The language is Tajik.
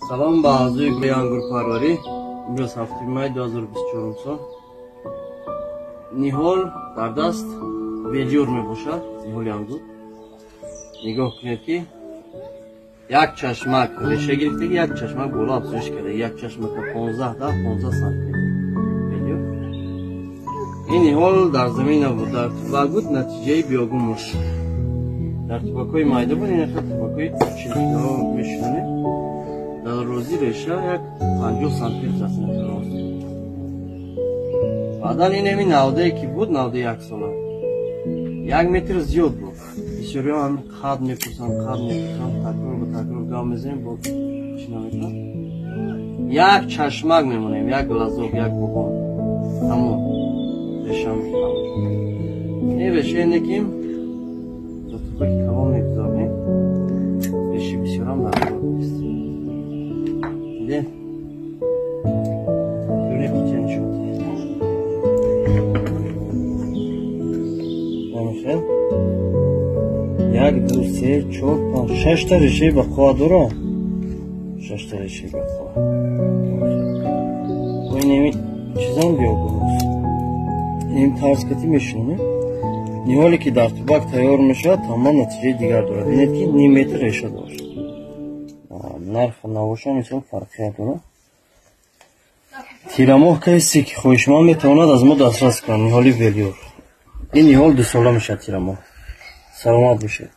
Салом ба аъзои гурӯҳи ангурпарварӣ. Имрӯз 7 май 2024 сол. Ниҳол дар даст Велюр мебошад, ниҳоли ангур. Нигоҳ кунед, ки як чашмак реша гирифтаги, як чашмак боло афзоиш карда, як чашмака 15 да 15 сантиметр. Велюр. Ин ниҳол дар замин набуд, дар тубак буд, натиҷаи биогумус. Дар тубакҳои майда буд, ин тубакҳои 40 кило мешунонем. Дар рӯзи реша як 50 сантиметр аст. Баъдан ин ҳамин навдае ки буд, навдаи яксола, 1 метр зиёд буд. Бисёриҳо ҳамин қад мепурсанд, қад мепурсанд, такрор ба такрор гап мезанем, бо чӣ намекунам. Як чашмак мемонем, як глазок, як буғон, тамом, решам. Ин решае не ки дар тубаки калон мегузорем, реши бисёрам дар кор нест. Дидем, дуни қутия нишон. Намехел як, ду, се, чор, панҷ, шашта решаи бақова дорам, шашта решаи бақова. Инеми чизам биогумус, ин тарз кати мешунем. Ниҳоле ки дар тубак тайёр мешавад, тамом натиҷаи дигар дорад. Бинед, ки ним метр реша дошт. Нарх набошад, мисол, фарқият дорад. Тирамоҳ касе ки хоҳишманд, метавонад аз мо дастрас кунад ниҳоли Велюр. Ин ниҳол 2 сола мешавад тирамоҳ. Саломат бошед.